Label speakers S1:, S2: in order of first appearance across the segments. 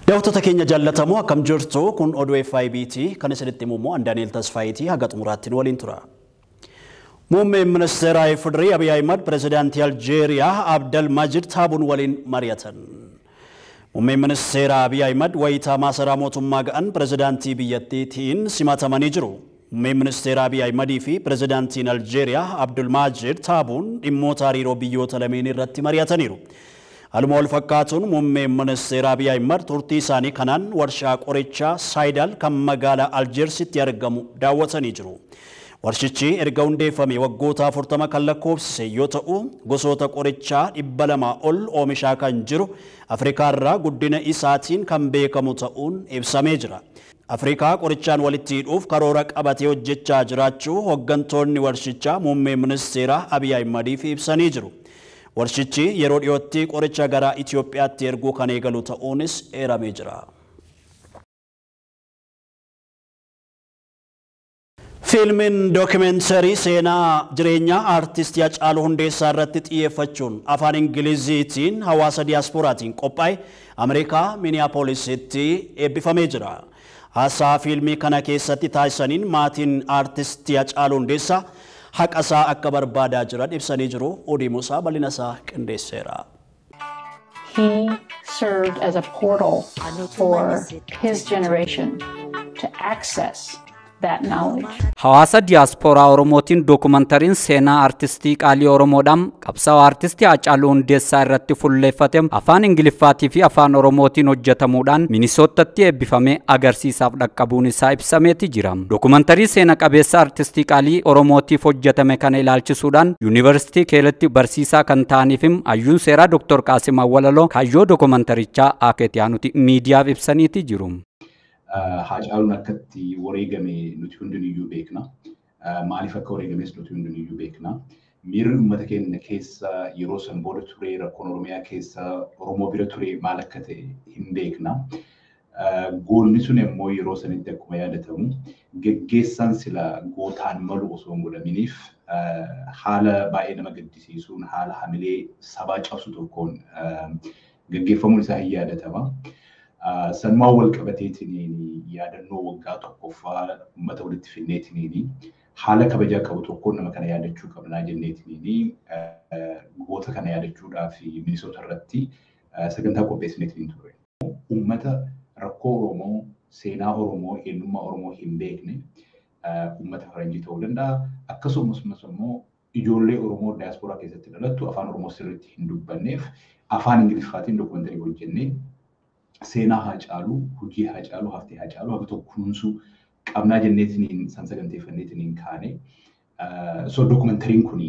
S1: Daawwattoota keenya jaallatamoo, akkam jirtu? Kun oduu FIBT kan isinitti himu immoo Daani'el Tasfaayitii. Haga xumuraatti nu waliin tura. Muummeen ministeera FDRI Abiy Ahimad pirezidaantii Aljeeriyaa Abdel Majid Taabuun waliin mari'atan. Muummeen ministeera Abiy Ahimad wayitaa maasaraa mootummaa ga'an pirezidaantii biyyattiitiin simatamanii jiru. Muummeen ministeera Abiy Ahimadii fi pirezidaantiin Aljeeriyaa Abdul Majid Taabuun dhimmoota hariiroo biyyoota lameen irratti mari'ataniiru. Haaluma wal fakkaatuun, muummeen ministeera Abiy Ahimad turtii isaanii kanaan warshaa qorichaa Saayidal kan magaalaa Aljeersitti argamu daawwatanii jiru. Warshichi erga hundeeffame waggoota 40 kan lakkoofsise yoo ta'u, gosoota qorichaa 200 ol oomishaa kan jiru, Afrikaa irraa guddina isaatiin kan beekamu ta'uun ibsamee jira. Afrikaa qorichaan walitti hidhuuf karoora qabatee hojjechaa jiraachuu hooggantoonni warshichaa muummee ministeera Abiy Ahimadiif ibsanii jiru. Warshichi yeroo dhiyootti qoricha gara Itoophiyaatti erguu kan eegalu ta'uunis eeramee jira. Fiilmiin dookimenterii seenaa jireenyaa aartistii Hacaaluu Hundeessaa irratti xiyyeeffachuun afaan Ingiliziitiin hawaasa diyaasporaatiin qophaa'e Ameerikaa Miniyaapoolisitti eebbifamee jira. Haasaa fiilmii kana keessatti taasisaniin maatiin aartistii Hacaaluu Hundeessaa haqa isaa akka barbaadaa jiran ibsanii jiru. Odii Musaa bal'ina isaa qindeesseera.
S2: He served as a portal for his generation to access that knowledge.
S3: Hawaasa diyaaspooraa Oromootiin dookumantariin seenaa artistii qaalii Oromoodhaan qabsaa'aa artistii Haacaaluu Hundeessaa irratti fuulleeffate afaan Ingiliffaatii fi afaan Oromootiin hojjetamuudhaan Minisoottatti eebbifamee agarsiisaaf dhaqqabuun isaa ibsameeti jira. Dookumantarii seena qabeessa artistii qaalii Oromootiif hojjetame kana ilaalchisuudhaan Yuunivarsiitii Keelatti barsiisaa kan ta'aniif hayyuun seeraa Dr. Qaasim Awwalaloo kaayyoo dookumantarichaa akka itti aanutti miidiyaaf ibsaniiti jiru.
S4: Haacaaluun akkatti wareegame nuti hundinuyyuu beekna. Maaliif akka wareegames nuti hundinuyyuu beekna. Miirri uummata keenya keessa yeroo san booda ture, rakkoon Oromiyaa keessa Oromoo bira ture maal akka ta'e hin beekna. Goonni sun immoo yeroo sanitti akkuma yaadatamu geggeessaan sila gootaan malu osoo hin godhaminiif haala baay'ee nama gaddisiisuun, haala hamilee sabaa cabsu tokkoon geggeeffamuun isaa hin yaadatama. Sanumaan wal qabateetiin yaadannoo waggaa tokkoffaa uummata walitti finneetiin haala kabajaa qabu tokkoon nama kana yaadachuu qabnaa jenneetiin goota kana yaadachuudhaaf Minisoota irratti sagantaa qopheessineetiin ture. Uummata rakkoo Oromoo, seenaa Oromoo, eenyummaa Oromoo hin beekne, uummata faranjii ta'uu danda'a. Akkasumas immoo ijoollee Oromoo diyaasporaa keessatti dhalattu afaan Oromoo sirriitti hin dubbanneef afaan Ingiliffaatiin dookumantarii hojjennee seenaa Haacaaluu, hojii Haacaaluu, haftee Haacaaluu haga tokko kunuunsuu qabnaa jenneetiin san saganteeffanneetiin kaane. So dookumantariin kun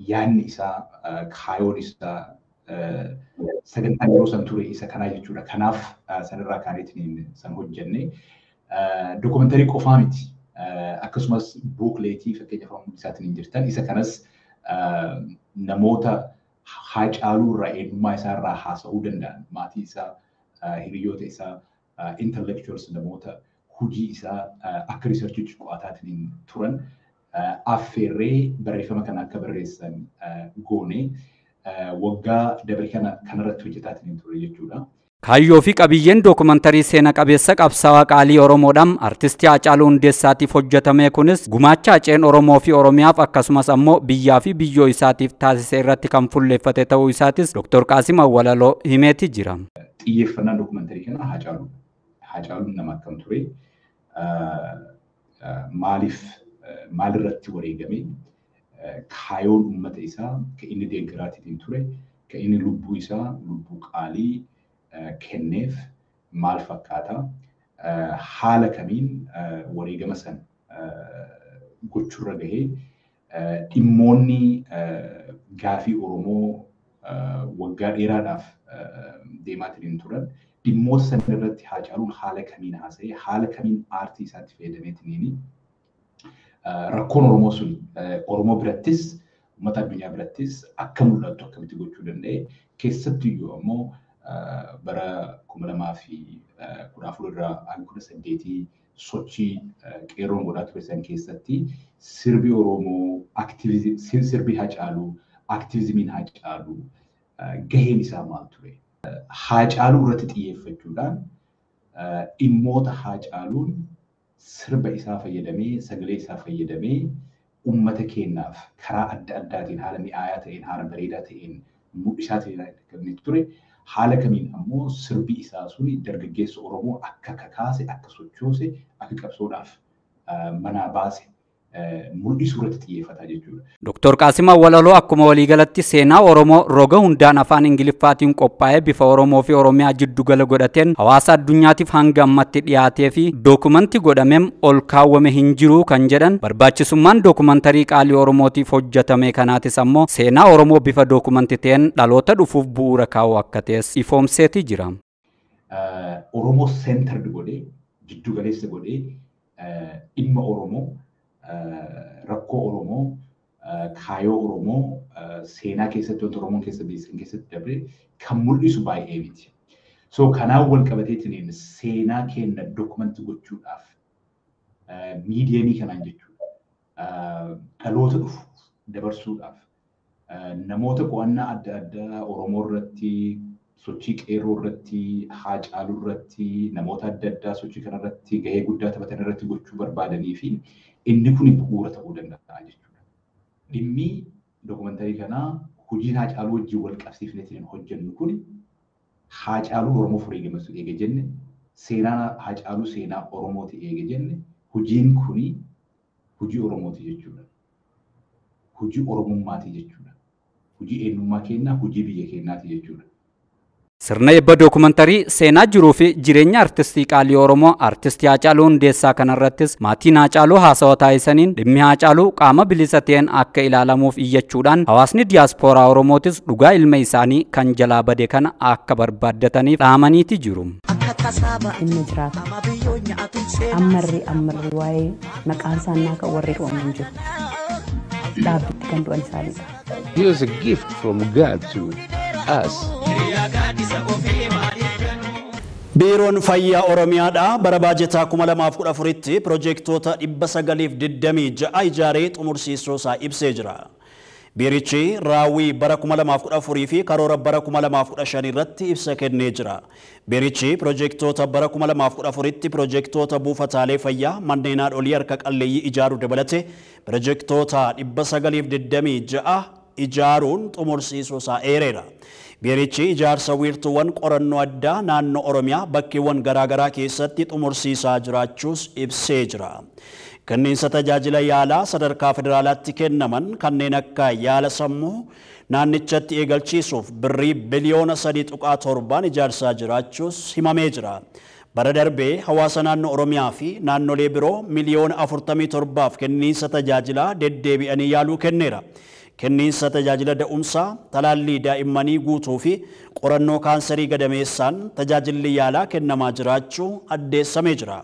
S4: yaadni isaa, kaayoon isaa, sagantaan yeroo san ture isa kanaa jechuudha. Kanaaf sanirraa kaaneetiin san hojjenne. Dookumantarii qofaa miti. Akkasumas bookleetii fakkeenya afaan isaatiin hin jirtan isa kanas namoota Haacaaluu irraa, eenyummaa isaa irraa haasa'uu danda'an, maatii isaa, hiriyoota isaa, intellectuals, namoota hojii isaa akka researchiitti qo'ataatiin turan affeerree barreeffama kana akka barreessan goone waggaa dabre kana kanarratti hojjetaatiin ture jechuudha.
S3: Kaayyoo fi qabiyyeen dookumantarii seena qabeessa qabsaa'aa qaalii Oromoodhaan artistii Haacaaluu Hundeessaatiif hojjetame kunis gumaacha Haceen Oromoo fi Oromiyaaf akkasumas ammoo biyyaa fi biyyoo isaatiif taasise irratti kan fuulleeffate ta'uu isaatis Dr. Qaasim Awwalaloo himeeti jira.
S4: Xiyyeeffannaan dookumantarii kana Haacaaluu. Haacaaluun nama akkam ture? Maaliif, maalirratti wareegame? Kaayoon uummata isaa kan inni deeggaraatiin ture, kan inni lubbuu isaa, lubbuu qaalii kenneef maal fakkaata? Haala kamiin wareegama san gochuurra gahee? Dhimmoonni gaafii Oromoo waggaa dheeraadhaaf deemaatiin turan, dhimmoota san irratti Haacaaluun haala kamiin haasa'ee, haala kamiin aartii isaatti fayyadameetiin rakkoon Oromoo sun Oromoo birattis uummata addunyaa birattis akka mul'attu akkamitti gochuu danda'e? Keessattiyyuu ammoo bara 2014 irraa hanga 18 sochii qeerroon godhaa ture san keessatti sirbi Oromoo, sirbi Haacaaluu, aktiivizimiin Haacaaluu gaheen isaa maal ture? Haacaaluu irratti xiyyeeffachuudhaan Dhimmoota Haacaaluun sirba isaa fayyadamee, sagalee isaa fayyadamee uummata keenyaaf karaa adda addaatiin haala mi'aayaa ta'een, haala bareedaa ta'een mul'isaa ta'een ture. Haala kamiin ammoo sirbi isaa suni dargaggeessa Oromoo akka kakaase, akka sochoose, akka qabsoodhaaf manaa baase mul'isuu irratti xiyyeeffata jechuudha.
S3: Dr. Qaasim Awwalaloo akkuma waliigalatti seenaa Oromoo roga hundaan afaan Ingiliffaatiin qophaa'ee bifa Oromoo fi Oromiyaa jiddugala godhateen hawaasa addunyaatiif hanga ammatti dhiyaatee fi dookumantii godhamem ol kaawwame hin jiru kan jedhan barbaachisummaan dookumantarii qaalii Oromootiif hojjetame kanaatis ammoo seenaa Oromoo bifa dookumantii ta'een dhaloota dhufuuf bu'uura kaa'u akka ta'es ifoomseeti jira.
S4: Oromoo centered godhee jiddugaleessa godhee dhimma Oromoo, rakkoo Oromoo, kaayoo Oromoo, seenaa keessatti wanta Oromoon keessa beekan keessatti dabre kan mul'isu baay'ee miti. So kanaan wal qabateetiin seenaa keenya dokumentii gochuudhaaf miidiyamii kanaan jechuudha. Dhaloota dhufu dabarsuudhaaf namoota qo'annaa adda addaa Oromoo irratti, sochii qeerroo irratti, Haacaaluu irratti, namoota adda addaa sochii kanarratti gahee guddaa taphatan irratti gochuu barbaadanii fi inni kun bu'uura ta'uu danda'a jechuudha. Dhimmi dookumantarii kanaa hojiin Haacaaluu wajjin wal qabsiifneetiin hojjennu kun Haacaaluu Oromoo furii gammachuu eege jenne, seenaan Haacaaluu seenaa Oromooti eege jenne, hojiin kuni hojii Oromooti jechuudha. Hojii Oromummaati jechuudha. Hojii eenyummaa keenyaa, hojii biyya keenyaati jechuudha.
S3: Sirna eebba dookumantarii seenaa jiruu fi jireenya artistii qaalii Oromoo artistii Haacaaluu Hundeessaa kanarrattis maatiin Haacaaluu haasawaa taasisaniin dhimmi Haacaaluu qaama bilisa ta'een akka ilaalamuuf iyyachuudhaan hawaasni diyaaspooraa Oromootis dhugaa ilma isaanii kan jalaa bade kana akka barbaaddataniif dhaamaniiti jiru.
S5: Inni jiraata. Ammarri waa'ee maqaan isaanii kan warri du'an jiru. Dhaabbitti kan du'an isaaniidha.
S6: He was a gift from God to us.
S1: Biiroon Fayyaa Oromiyaadhaa bara baajetaa 2014tti piroojeektoota 926 ijaaree xumursiisuu isaa ibsee jira. Biirichi raawwii bara 2014 fi karoora bara 2015 irratti ibsa kennee jira. Biirichi piroojeektoota bara 2014tti piroojeektoota buufataalee fayyaa manneen haadholii harka qalleeyyii ijaaruu dabalatee piroojeektoota 926 ijaaruun xumursiisuu isaa eereera. Biirichi ijaarsa wiirtuuwwan qorannoo addaa naannoo Oromiyaa bakkeewwan garaagaraa keessatti xumursiisaa jiraachuus ibsee jira. Kenniinsa tajaajila yaalaa sadarkaa federaalaatti kennaman kanneen akka yaala sammuu naannichatti eegalchiisuuf birrii biliyoona 3.7 ijaarsaa jiraachuus himamee jira. Bara darbee hawaasa naannoo Oromiyaa fi naannolee biroo miliyoona 47 kenniinsa tajaajilaa deddeebi'anii yaaluu kenneera. Kenniinsa tajaajila da'umsaa, talaallii daa'immanii guutuu fi qorannoo kaansarii gadameessaan tajaajilli yaalaa kennamaa jiraachuu addeessamee jira.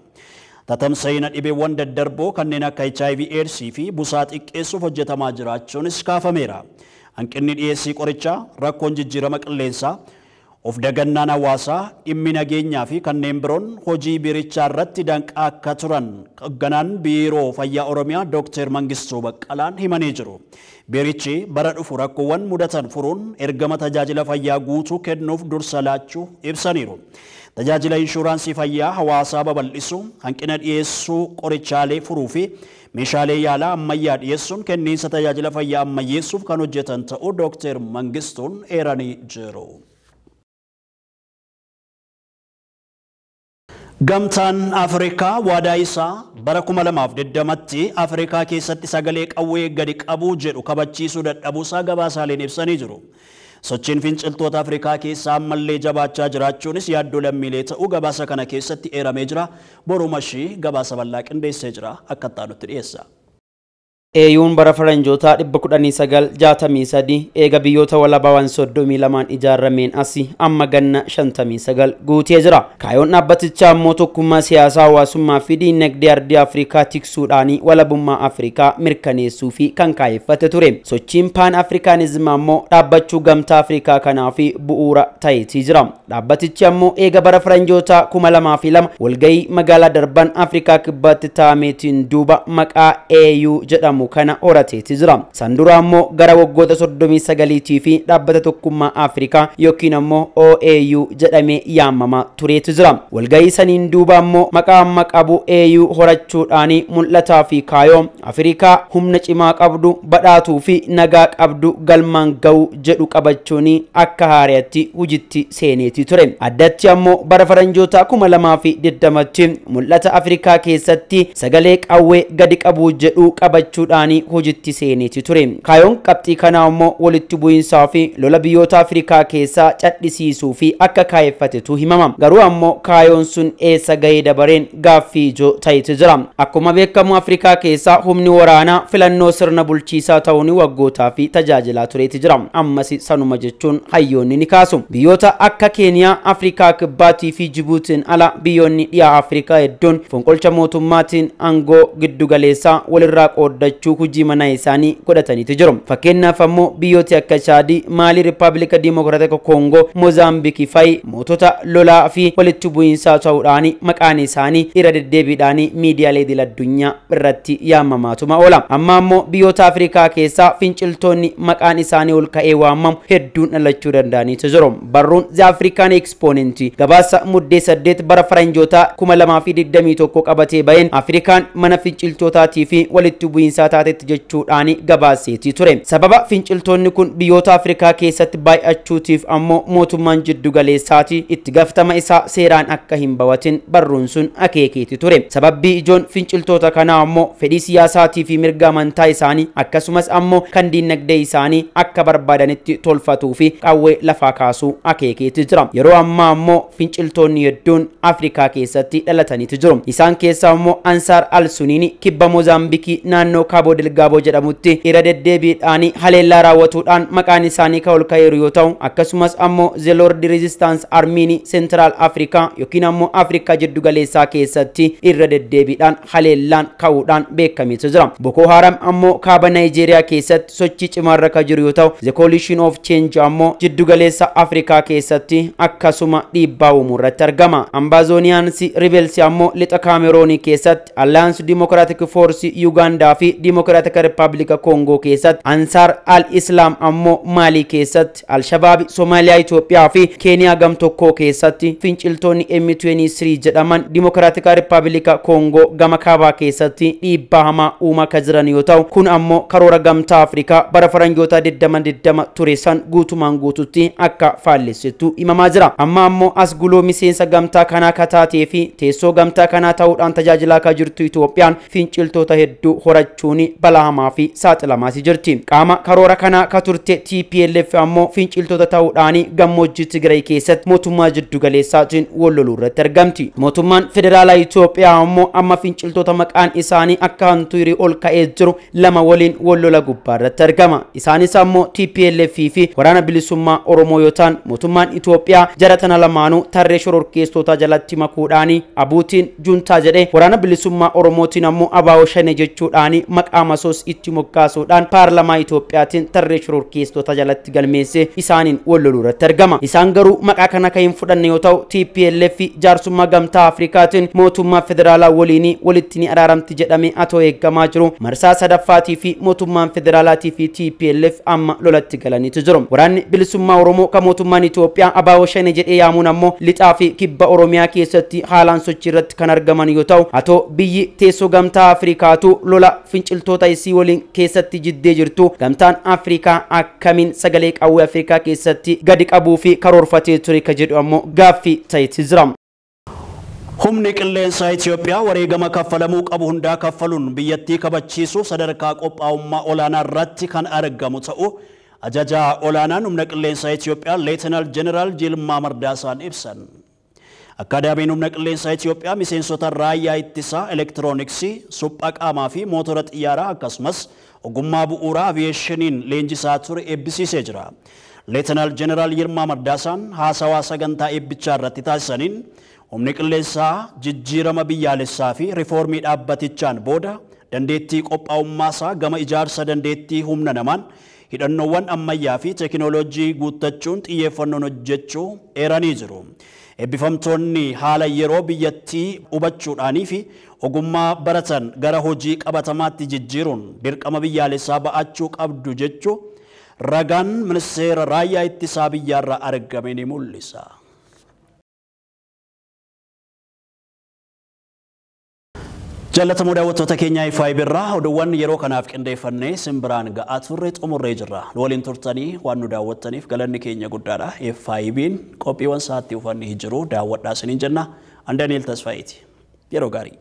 S1: Tatamsa'ina dhibeewwan daddarboo kanneen akka HIV AIDS fi busaa xiqqeessuuf hojjetamaa jiraachuunis kaafameera. Hanqinni dhiyeessii qorichaa, rakkoon jijjiirama qilleensaa, of dagannaan hawaasaa, dhimmi nageenyaa fi kanneen biroon hojii biirichaa irratti danqaa akka turan hoogganaan Biiroo Fayyaa Oromiyaa Dr. Mangistuu Baqqalaan himanii jiru. Biirichi bara dhufu rakkoowwan mudatan furuun ergama tajaajila fayyaa guutuu kennuuf dursa laachuu ibsaniiru. Tajaajila inshuraansii fayyaa hawaasaa babal'isuu, hanqina dhiyeessuu qorichaalee furuu fi meeshaalee yaalaa ammayyaa dhiyeessuun kenniinsa tajaajila fayyaa ammayyeessuuf kan hojjetan ta'uu Dr. Mangistuun eeranii jiru. Gamtaan Afrikaa waadaa isaa bara 2020tti Afrikaa keessatti sagalee qawwee gadi qabuu jedhu kabachiisuu dadhabuusaa gabaasaaleen ibsanii jiru. Sochiin finciltoota Afrikaa keessaa ammallee jabaachaa jiraachuunis yaaddoo lammiilee ta'uu gabaasa kana keessatti eeramee jira. Borumashii gabaasa bal'aa qindeessee jira. Akka itti dhiyeessa.
S7: AU'n bara faranjoota 1963 eega biyyoota walabaawwan 32 ijaarameen asii amma ganna 59 guutee jira. Kaayoon dhaabbatichaa immoo tokkummaa siyaasaa, hawaasummaa fi diinagdee ardii Afrikaa tiksuudhaan walabummaa Afrikaa mirkaneessuu fi kan kaayeffate ture. Sochiin Paan Afrikaanizim ammoo dhaabbachuu gamtaa Afrikaa kanaaf bu'uura ta'eetii jira. Dhaabbatichi ammoo eega bara faranjoota 2002 walgahii magaalaa Darban Afrikaa kibbaatti taa'ameetiin duuba maqaa AU jedhamu jedhamu kana horateeti jira. San dura ammoo gara waggoota 39 fi dhaabbata tokkummaa Afrikaa yookiin ammoo OAU jedhamee yaamama tureetu jira. Walgahii saniin duuba ammoo maqaa amma qabu AU horachuudhaan mul'ataa fi kaayoo Afrikaa humna cimaa qabdu badhaatuu fi nagaa qabdu galmaan ga'u jedhu qabachuun akka haaraatti hojiitti seeneeti ture. Addatti ammoo bara faranjoota 2020tti mul'ata Afrikaa keessatti sagalee qawwee gadi qabuu jedhu qabachuudhaan hojiitti seeneeti ture. Kaayoon qabxii kanaa ammoo walitti bu'iinsaa fi lola biyyoota Afrikaa keessaa cadhisiisuu fi akka kaayeffatetu himama. Garuu ammoo kaayoon sun eessa gahee dabareen gaaffii ijoo ta'etu jira. Akkuma beekamu Afrikaa keessaa humni waraanaa filannoo sirna bulchiisaa ta'uun waggootaa fi tajaajilaa tureeti jira. Ammas sanuma jechuun hayyoonni ni kaasu. Biyyoota akka Keeniyaa, Afrikaa Kibbaatii fi Jibuutiin ala biyyoonni dhiyaa Afrikaa hedduun fonqolcha mootummaatiin aangoo giddugaleessaa walirraa qooddachuu hojii mana isaanii godhataniitu jiru. Fakkeenyaaf ammoo biyyooti akka Chaadii, Maalii, Rippaabilika Diimokiraatika Koongoo, Moozaambiikii fa'i mootota lolaa fi walitti bu'iinsaa ta'uudhaan maqaan isaanii irra deddeebiidhaan miidiyaalee idil addunyaa irratti yaamamaatuma oola. Amma ammoo biyyoota Afrikaa keessaa finciltoonni maqaan isaanii ol ka'ee waamamu hedduun dhalachuu danda'aniitu jiru. Barruun The African Exponent gabaasa muddee 8 bara faranjoota 2021 qabatee baheen Afrikaan mana finciltootaatii fi walitti bu'iinsaa taatetti jechuudhaan gabaaseetii ture. Sababa finciltoonni kun biyyoota Afrikaa keessatti baay'achuutiif ammoo mootummaan jiddu galeessaati itti gaafatama isaa seeraan akka hin bawatin barruun sun akeekeeti ture. Sababbii ijoon finciltoota kanaa ammoo fedhii siyaasaatii fi mirga amantaa isaanii akkasumas ammoo kan diinagdee isaanii akka barbaadanitti tolfatuu fi qawwee lafaa kaasuu akeekeeti jira. Yeroo ammaa ammoo finciltoonni hedduun Afrikaa keessatti dhalataniitu jiru. Isaan keessaa ammoo Ansaar Al-Suniin kibba Moozaambiikii naannoo Kaaboo Delgaaboo jedhamutti irra deddeebiidhaan haleellaa raawwatuudhaan maqaan isaanii kan ol ka'eeru yoo ta'u, akkasumas ammoo The Lord Resistance Army Central Africa yookiin ammoo Afrikaa jiddu galeessaa keessatti irra deddeebiidhaan haleellaan ka'uudhaan beekameetu jira. Boko Haram ammoo kaaba Naayijeeriyaa keessatti sochii cimaarra kan jiru yoo ta'u, The Coalition of Change ammoo jiddu galeessa Afrikaa keessatti akkasuma dhiibbaa uumuu irratti argama. Ambazonians Rebels ammoo lixa Kaameroonii keessatti, Alliance Democratic Force Uganda fi Democratic Republic Congo keessatti, Ansar Al-Islam ammoo Maalii keessatti, Al-Shabaab Somaaliyaa, Itoophiyaa fi Keeniyaa gamtokkoo keessatti, finciltoonni M23 jedhaman Democratic Republic Congo gama kaabaa keessatti dhiibbaa hamaa uumaa kan jiran yoo ta'u, kun ammoo karoora gamtaa Afrikaa bara faranjoota 2020 ture san guutumaan guututti akka faallessitu himamaa jira. Amma ammoo as guloo miseensa gamtaa kanaa kataatee fi teessoo gamtaa kanaa ta'uudhaan tajaajilaa kan jirtu Itoophiyaan finciltoota hedduu horachuun balaa hamaa fi saaxilamaas jirti. Qaama karoora kanaa ka turte TPLF ammoo finciltoota ta'uudhaan gammoojjii Tigraay keessatti mootummaa jiddu galeessaatiin wal loluu irratti argamti. Mootummaan federaalaa Itoophiyaa ammoo amma finciltoota maqaan isaanii akka hantuurii ol ka'ee jiru lama waliin wal lola gubbaa irratti argama. Isaanis ammoo TPLF fi waraana bilisummaa Oromoo yoo ta'an, mootummaan Itoophiyaa jara tana lamaanuu tarree shororkeessitoota jalatti makuudhaan abuutiin juntaa jedhee waraana bilisummaa Oromootiin ammoo abaa'oo shane jechuudhaan maqaa masoos itti moggaasuudhaan paarlamaa Itoophiyaatiin tarree shororkeessitoota jalatti galmeessee isaaniin wal loluu irratti argama. Isaan garuu maqaa kana kan hin fudhanne yoo ta'u, TPLF jaarsummaa gamtaa Afrikaatiin mootummaa federaalaa waliin walitti ni araaramti jedhamee atoo eeggamaa jiru marsaa sadaffaatii fi mootummaan federaalaatii fi TPLF amma lolatti galaniitu jiru. Waraanni bilisummaa Oromoo kan mootummaan Itoophiyaa abaa'oo shane jedhee yaamuun ammoo lixaa fi kibba Oromiyaa keessatti haalaan sochii irratti kan argaman yoo ta'u, atoo biyyi teessoo gamtaa Afrikaatu lola finciltoota isii waliin keessatti jiddee jirtu gamtaan Afrikaa akkamiin sagalee qawwee Afrikaa keessatti gadi qabuu fi karoorfatee ture ka jedhu ammoo gaaffii ta'eeti jira.
S1: Humni qilleensaa Itoophiyaa wareegama kaffalamuu qabu hundaa kaffaluun biyyattii kabachiisuuf sadarkaa qophaa'ummaa olaanaa irratti kan argamu ta'u ajajaa olaanaan humna qilleensaa Itoophiyaa Leetinaal Jeneraal Jilmaa Mardaasaan ibsan. Akaadaamiin humna qilleensaa Itoophiyaa miseensota raayyaa ittisaa, elektirooniksii, suphaa qaamaa fi mootora xiyyaaraa akkasumas ogummaa bu'uuraa aviyeeshiniin leenjisaa ture eebbisiisee jira. Leetinaal Jeneraal Yilmaa Mardaasaan haasawaa sagantaa eebbichaa irratti taasisaniin humni qilleensaa jijjiirama biyyaalessaa fi riifoormii dhaabbatichaan booda dandeettii qophaa'ummaa isaa gama ijaarsa dandeettii humna namaan Hidhannoowwan ammayyaa fi teekinooloojii guuttachuun xiyyeeffannoon hojjechuu eeranii jiru. Eebbifamtoonni haala yeroo biyyattii hubachuudhaanii fi ogummaa baratan gara hojii qabatamaatti jijjiiruun dirqama biyyaalessaa ba'achuu qabdu jechuu ragaan ministeera raayyaa ittisaa biyyaarraa argame ni mul'isa. Jaallatamoo daawwattoota keenyaa FIB irraa oduuwwan yeroo kanaaf qindeeffannee simbiraan ga'aa turre xumurree jirra. Nu waliin turtanii waan nu daawwattaniif galanni keenya guddaadha. FIB'n qophiiwwan sa'aatti uffanni jiru daawwadhaa isiniin jenna. An Dani'eel Tasfaayiiti. Yeroo gaarii.